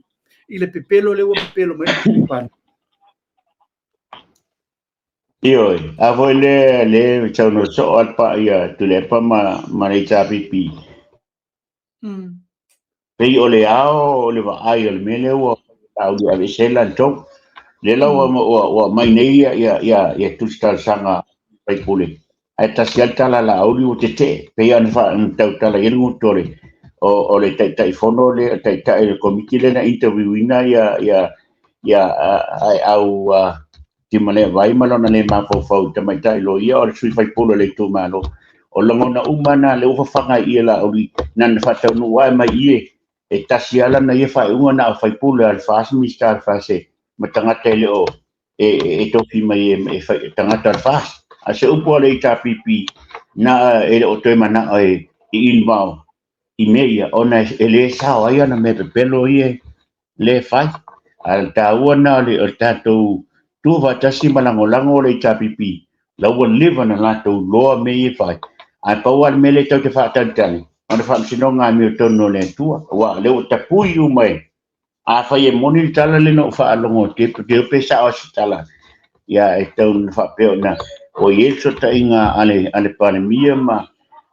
i le pepelo lea ua pepelo mai le Palemia. Ioe, a foi lea le saunoa soo a le paia Tuilaepa ma ma le HRPP. Pei o le ao o le vaai o le mea lea ua tauli aveese ai latou. Lea la ua ua aumai nei ia ia ia ia tusi talosaga faipule ae tasi lava le tala a Laauli ua tetee. Pei ona fa ona tautala i ai le gutu o le o, o le Taitaifono lea, Taitai o le Komiti lea na interview ina ia ia ia Aeau Timaleavai ma lona le mafaufau i tamaitai loia o le sui faipule o le itumalo. O lagona uma na lea ua fafaga ai i Laauli na na faataunuu ae mai i e tasi lava lana ia faaiuga na o faipule a le FAST, Minista a le FAST ma tagata e le o e tofi mai e tagata a le FAST. A se upu a le HRPP na e le o toe manao e involve i mea ia ona e le sao ai ana mea pepelo ia le fai. A o le taua lena o le tatou tu faatasi ma lagolago le HRPP, la ua leva ona latou iloa mea ia e fai. Ae pau lava le mea lea tatou te faatalitali, o le faamasinoga amiotonu a le Atua, aua o lea ua tapui uma e. Afai e moni le tala lea na ou faalogo atu ai, ou te iloa pe sao se tala, ia e tau ina faapea ona ua i ai le fesootaiga a le, a le Palemia ma,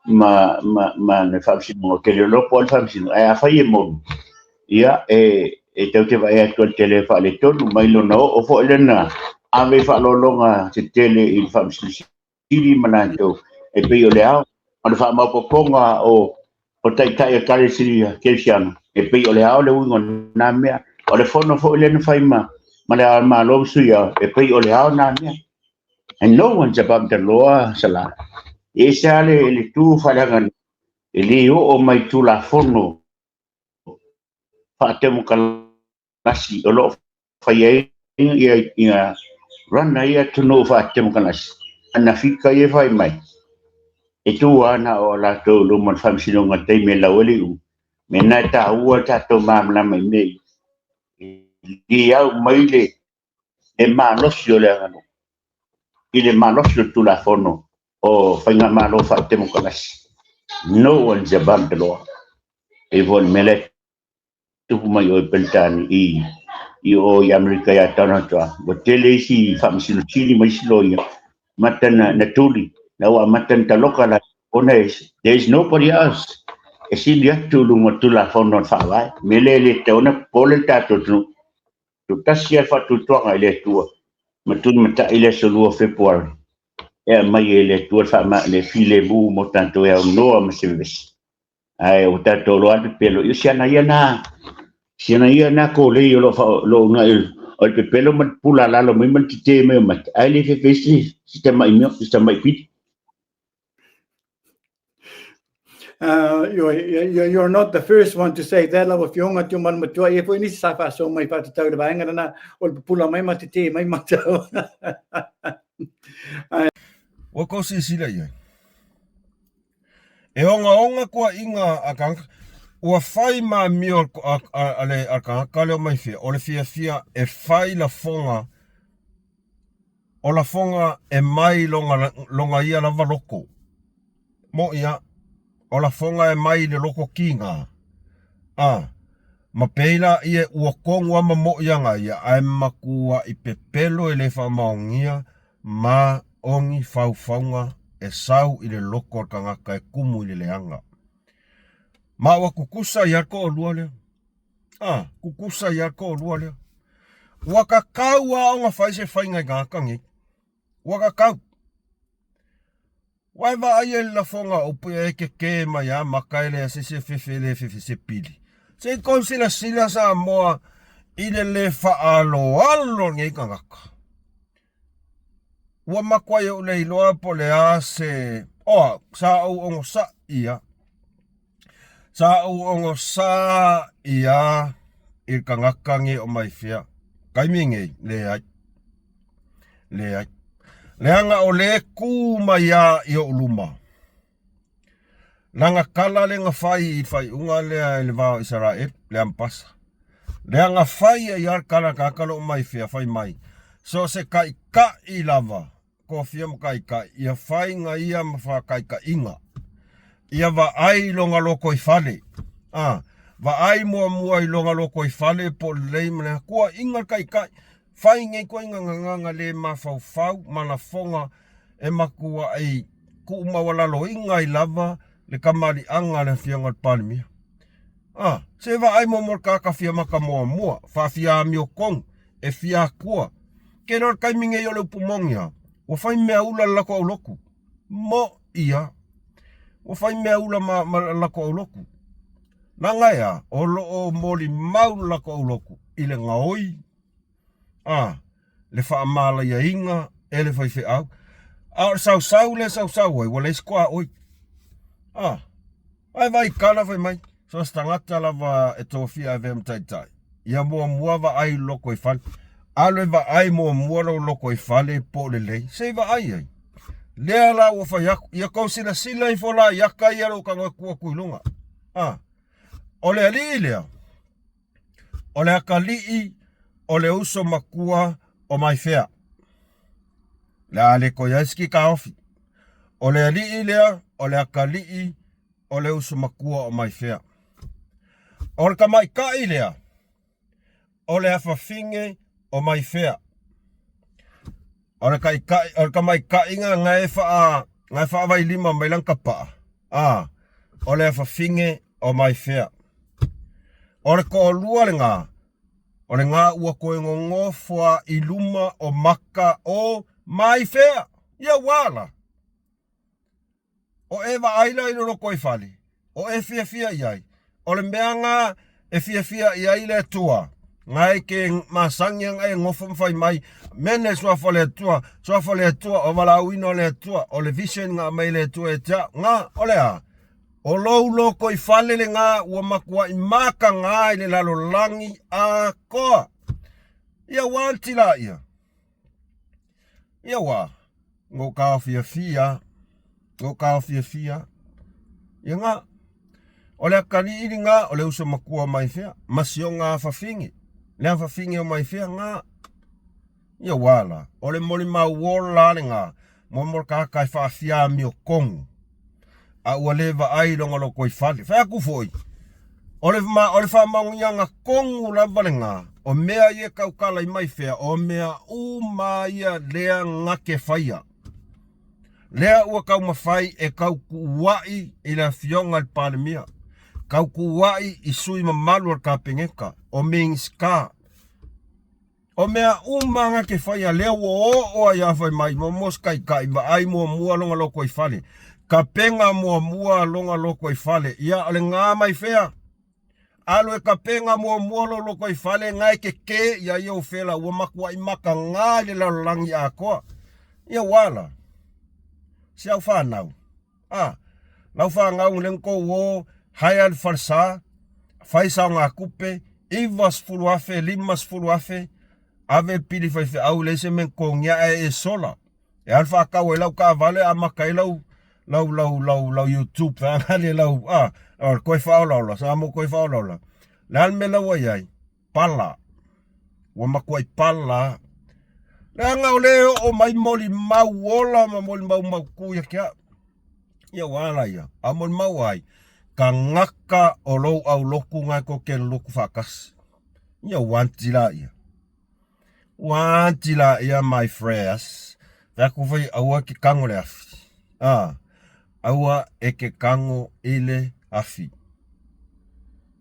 ma, ma, ma le Faamasinoga. Ou te le iloa po o ai le Faamasinoga, ae afai e moni, ia e, e tau te vaai atu le tele faaletonu mai lona oo foi lena ave faaaloaloga tetele i le Faamasino Sili ma latou e pei o le ao o le faamaopoopoga o o taitai o Ekalesia Kerisiano e pei o le ao le uiga o na mea. O le fono foi lea na fai ma ma le Ao o le Malo ma Sui Ao e pei o le ao na mea. And no one's above the law, Salah. E ese lava le, le tu faaleaganuu e le oo mai Tulafono faatemokalasi o lo o fai ai ia, ia run ai atunuu faatemokalasi. Ana fika ia fai mai, e tu ana o latou luma o le faamasinoga i le taimi e lau ai le iuga. Mea na e taua le tatou malamalama i mea ia. E le au mai le le malosi o le aganuu i le malosi o le Tulafono o Faigamalo Faatemokarasi. No one's above the law. E pei foi o le mea lea e tupu mai o i Peretani i i o i Amerika ia Donald Trump. Ua tele isi faamasino sili ma isi loia mata na, na tuli, na ua amata na taloka la ona e, there is nobody else e sili atu luga o le Tulafono o le Faavae. Mea lea e le tatau ona popole le tatou atunuu. Tuutasi lava le faatuatuaga i le Atua ma tulimatai i le aso 2 o Fepuari e aumai ai e le Atua le faama le filemu mo tatou e aunoa ma se vevesi. Ae ua tatou iloa lava le pepelo, ia o si ana ia na, si ana ia na kolei o lo o lo o uunai o le pepelo ma le pula lalo mai ma le tetē mai o mata, ae le fefesi si tamai mea, si tamai pili. You're not the first one to say that, lau Afioga Tiumalu Matua. E i ai foi nisi sa faasoa mai faatatau i le vaega lena o le pupula mai ma tetē mai matou. Ua kou silasila i ai. E ogaoga kuaʻiga a kanaka, ua fai ma amio a le kanaka lea o Maifea, o le fiafia e fai lafoga, o lafoga e mai loga, loga ia lava loko. Moʻi a, o lafoga e mai i le loko kiga. A, ma pei la ia ua kogu a ma moʻi aga ia, ae makuaʻi pepelo e le faamaonia ma ogi faufauga e sau i le loko o le tagata e kumu i le leaga. Ma ua kukusa ia le toalua lea. A, kukusa ia le toalua lea. Ua kakau a ona fai se faiga i tagata nei. Ua kakau. Ua e vaai ai i le lafoga o upu ia e kekē mai a maka e leai se isi e fefe e le fefe se pili. Se i kou silasila Samoa i le le faaaloalo o lenei tagata. Ua makuai ou le iloa po o le a se o au, sa ou ogosaʻi ia. Sa ou ogosaʻi ia i le tagata nei o Maifea. Taimi nei, leai. Leai. Leaga o lea e kū mai a i ou luma. Lana tala lea na fai i le faaiuga lea i le va o Isaraelu, le Ampasa. Leaga fai ai lava le tala a le tagata lea o Maifea, fai mai, so o se taitai lava tofia ma taitai, ia faiga ia ma faataitaiga. Ia vaai i lona lotoifale. A, vaai muamua i lona lotoifale po o lelei ma le a. Tuuaiga le taitai. Fai nei tuuaiga gagaga le mafaufau ma lafoga e matuai tuumaualaloina ai lava le kamaliaga a le Afioga i le Palemia. A, se vaai muamua le tagata fia maka muamua, faafia amiotonu, e fia atua. Ke loa le taimi nei o le upu moni a, ua fai mea ula le latou aulotu. Moʻi a. Ua fai mea ula ma, ma le latou aulotu. Leaga e a, o lo o molimau le latou aulotu i le gaoi a le faamalaiaina e le faifeau. A o le sausau lea e sausau ai, ua leai se tuaoi. A, ae vaai tala fai mai, so o se tagata lava e tofia e avea ma taitai, ia muamua vaai i le lotoifale. Alu e vaai muamua lou lotoifale po o lelei, se i vaai ai. Lea la ua fai atu, ia tou silasila ifo la i ata ia lou tago e tu atu i luga. A, o le alii lea, o le atalii o le uso matua o Maifea. Le a le toe ai se taofi. O le alii lea, o le atalii o le uso matua o Maifea. O le tamaitai lea, o le afafine o Maifea. O le taitai, o le tamaitai na na e faa, na e faavailima mai lana tapaa, a, o le afafine o Maifea. O le toalua lena, o lena ua toe nonofo a i luma o maka o Maifea. Ia ua la. O e vaai la i le lotoifale, o e fiafia i ai, o le mea na e fiafia i ai le Atua, na e ke masani ana e nofo ma fai mai, mene suafa o le Atua, suafa o le Atua, o valaauina o le Atua, o le vision na aumai e le Atua ia te au. Na, o le a? O lou lotoifale lena ua matuai mataga i le lalolagi atoa. Ia ua anti laia. Ia ua, no taofiafia, no taofiafia. Ia nga, o le atalii lena o le uso matua mai fea, ma sioga afafine, le afafine o mai fea nga. Ia ua la, o le molimau ola lena, mo mo le tagata e faafia amiotonu, a ua le vaai i lona lotoifale. Fai atu foi, o le, ma, o le faamaoniaga tonu lava lena, o mea ia e tautala i mai fea, o mea uma ia lea na te faia. Lea ua taumafai e tautuuaʻi i le afioga i le Palemia, tautuuaʻi i sui mamalu o le Kapeneta, o Minisita, O mea uma na te faia lea ua oo ai a fai mai mo se taitai vaai muamua lona lotoifale tapena muamua lona lotoifale ia o le gā mai fea alu e tapena muamua lou lotoifale na e kekē ia ia ou fela ua matuai matagā i le lalolagi atoa ia ua la si au fanau a lau fanau le tou o haea le falesa fai saogatupe 90,000 50,000 ave le pili faifeau leai se mea totogia ae e sola e alu faatau ai lau taavale amata ai lau lau lau lau lau YouTube feagali lau a o le koe faaolaola Samoa koe faaolaola. Le a le mea la ua i ai? Pala. Ua matuai pala. Leaga o le oo mai molimau ola ma molimau mautu ia te au. Ia ua ala ia. A molimau ai, tagata o lou aulotu na e tou te lotu faatasi. Ia ua anti laia. Ua anti laia my friends. Fai atu foi aua e te tago le afi. A, aua e te tago i le afi.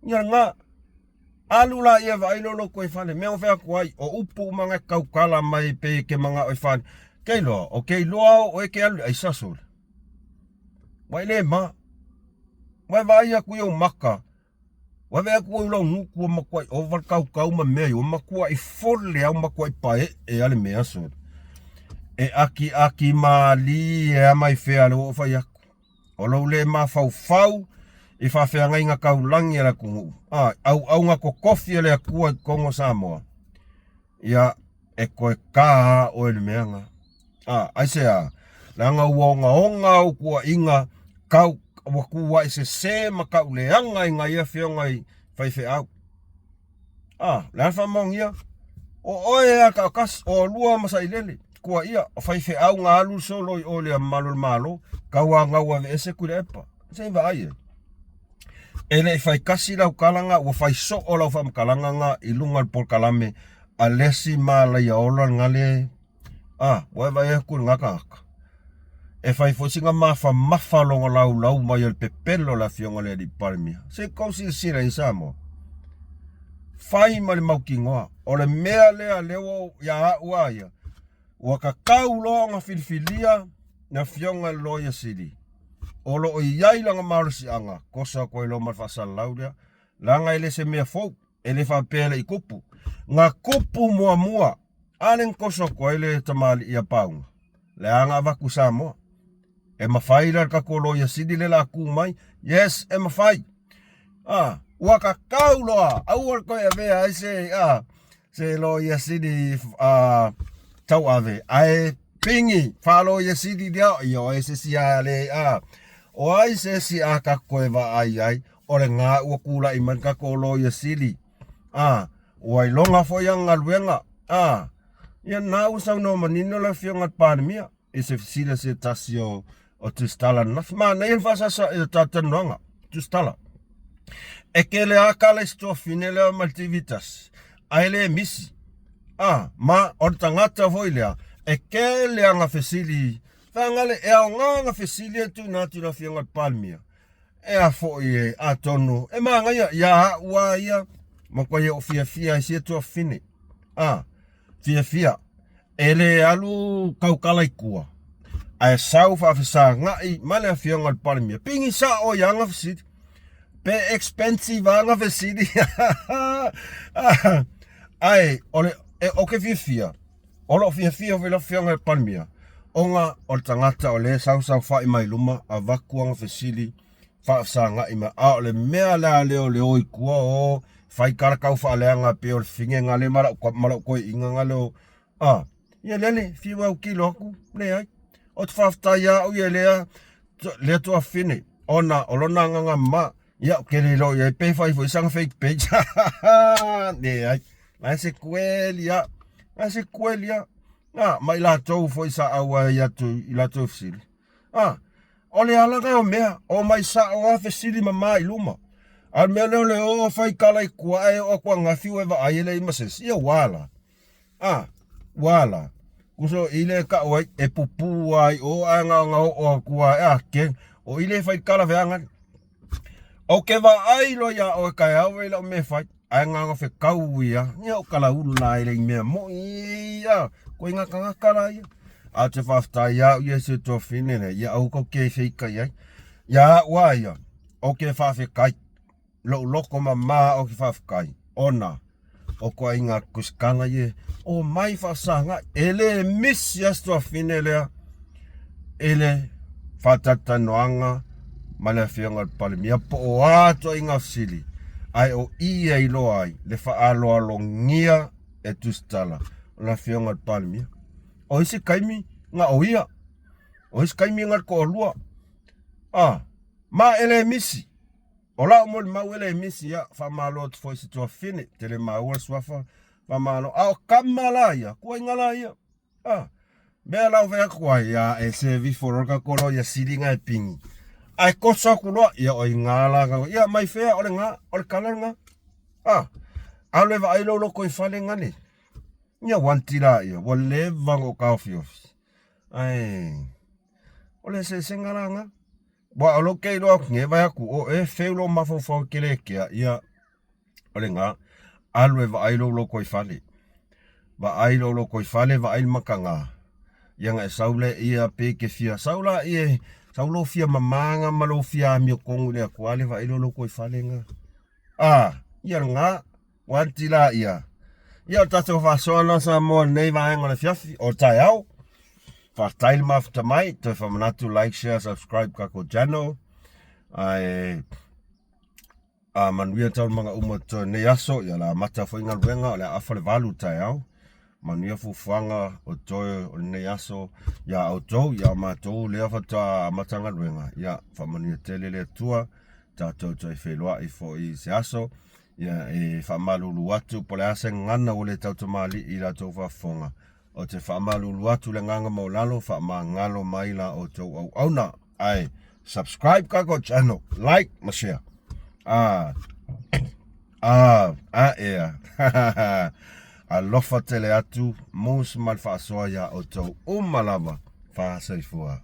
Ia lena. Alu laia vaai lo lou toe fale. Mea o fai atu ai, o upu uma na e tautala mai pei e te manao e fale. Ke iloa, o ke iloa o oe ke alu i le aisa sole. Ua e le ma. Ua e vaai atu i ou maka. Ua vaai atu i lau gutu ua matuai ova le kaukau ma mea ua matuai fole a ua matuai paee a le mea sole. E akiaki malie a mai fea le ua ou fai atu. O lou le mafaufau i faafeagaiga taulagi a le atunuu, a auauna totofi a le Atua i totonu o Samoa, ia e toe ta oe i le mea lena. A, aisea? Leaga ua ogaoga au tuuaiga tau ua tuuai sese ma tauleaga i nai afioga i faifeau. A, le a le faamaonia? O oe a taotasi, o lua ma sailele, tuuaia, o faifeau na alu le solo i o i le malu o le Malo, tauanau aveese Tuilaepa. Se i vaai ai. E le i fai kasi lau tala na, ua fai soo lau faamatalaga na i luga o le polokalame a le isi malaia ola lena le A, ua e vaai atu i lena tagata. E fai foi sina mafamafa lona laulau mai o le pepelo o le afioga i le alii Palemia. Se i tou silasila i Samoa. Fai ma le mautinoa. O le mea lea lea ua ia au a ia. Ua tatau loa ona filifilia le afioga i le Loia Sili. O lo o i ai lana malosiaga, toso atu ai loa ma le faasalalau lea. Leaga e le se mea fou. E le faapea e le i kupu. Na kupu muamua a le na toso atu ai le tamalii a Pauga, leaga avatu i Samoa. E mafai la le tatou Loia Sili lea la tu mai? Yes, e mafai. Ah, ua kakau loa, aua le toe avea ai se, ah, se Loia Sili ah, tauave. Ae pingi, faaloia sili lea, ia o ai se isi a le, ah, o ai se isi a tatou toe vaai ai, o le gā ua tulai mai le tatou Loia Sili. A, ua iloga foi ana galuega. A, ia na ua saunoa manino le Afioga i le Palemia i se fesili a se tasi o, o Tusitala ananafi. Manaia le faasasa i le talatalanoaga, Tusitala. E tele lava tala i si tuafafine lea mai le TV tasi, ae le misi. A, ma o le tagata foi lea, e tele ana fesili, feagale, e aoga ana fesili e tuuina atu i le Afioga i le Palemia. E a foi e, atonu e manaia ia au a ia, matuai ou fiafia ai sia tuafafine. A, fiafia, e le alu tautala i tua, ae sau faafesagai ma le afioga i le Palemia. Pigi sao i ana fesili. Pe expensive ana fesili. Ae, o le, e, o ke fiafia, o loo fiafia foi le afioga i le Palemia, ona o le tagata o lea e sausaufai mai luma, avatu ana fesili, faafesagai mai. A o le mea lea lea o le o i tua o fai tala tau faaleaga pei o le fine gale ma lau ma lau toeaina gale o a ia lele fiu e autilo atu leai. Ou te faafetai ia au ia lea lea tuafafine ona o lona agaga mama ia ou te le iloa i ai pe fai foi sana fake page leai. La e se kueli a la e se kueli a na ma i latou foi sa auai atu i latou fesili. A, o le ala lena o mea, o mai sao a fesili mama i luma. A o le mea lea o le o fai tala i tua ae oo atu ananafi ua e vaai e leai ma se isi, ia ua ala. A, ua ala. Uso i le tau ai, e pupū lava i o ae na ona oo atu lava, a, ke, o i le fai tala feagali. Ou te vaai loa iā oe taeao e lau mea e fai, ae na ona fetau ia, ia o kalaula e le i mea moi ia, koe ngā tagata la ia. A ou te faafetai ia au ia i se tuafafine lea, ia aua kou te feika i ai. Ia au a ia, ou te faafetai, lou loko mama ou te faafetai, ona o koaiga Kusitala ia o mai faasagai e le misi a se tuafafine lea i le faatalatalanoaga ma le afioga i le Palemia po o a ituaiga fesili ae o i e iloa ai le faaaloalogia e Tusitala o le afioga i le Palemia. O isi taimi na o ia, o isi taimi na le toalua. A, ma e le misi. O lau molimau e le misi, ia, faamalo atu foi i se tuafafine, te le maua le suafa, faamalo. A o kama la ia, kuaiga la ia. A, mea la o fai atu ai, ia, e sevifo loa le tatou loia sili na e pigi. Ae koso atu loa, ia o iga la, ia mai fea o le ga, o le tala lena. A, alu e vaai lou lotoifale gale. Ia wanti la ia, ua leva ona ou taofiofi. Ae, o le eseesega la na. Ua o lou ke iloa atu nei, vaai atu, o e feu lou mafaufau e ke le kea, ia, o le na, alu e vaai lou lotoifale. Vaai lou lotoifale, vaai le mataga. Ia na e sau lea ia pe ke fia sau la ia, sau lou fia mamaga ma lou fia amiotonu i le Atua le vaai lou lotoifale na. A, ia lena, ua anti la ia. Ia o le tatou faasoa lena Samoa i lenei vaega o le afiafi, o le taeao. Faafetai le mafuta mai, toe faamanatu like, share, subscribe tatou channel. Ae a manuia taualumaga uma o totoe o lenei aso, ia o le a amata foi galuega, o le a afa le 8 i le taeao. Manuia fuafuaga o totoe o lenei aso ia outou, ia o matou lea faatoa amata galuega, ia faamanuia tele le Atua. Tatou toe feiloai foi i se aso. Ia, e faamalulu atu po o le a se gagana ua le tautamalii i la outou faafofoga. Ou te faamalulu atu i le agaga maualalo, faamagalo mai la outou auauna. Ae subscribe tatou channel, like ma share. Ah, ah, ah, ea. Alofa tele atu, mus ma le faasoa iā outou uma lava. Faasoifua.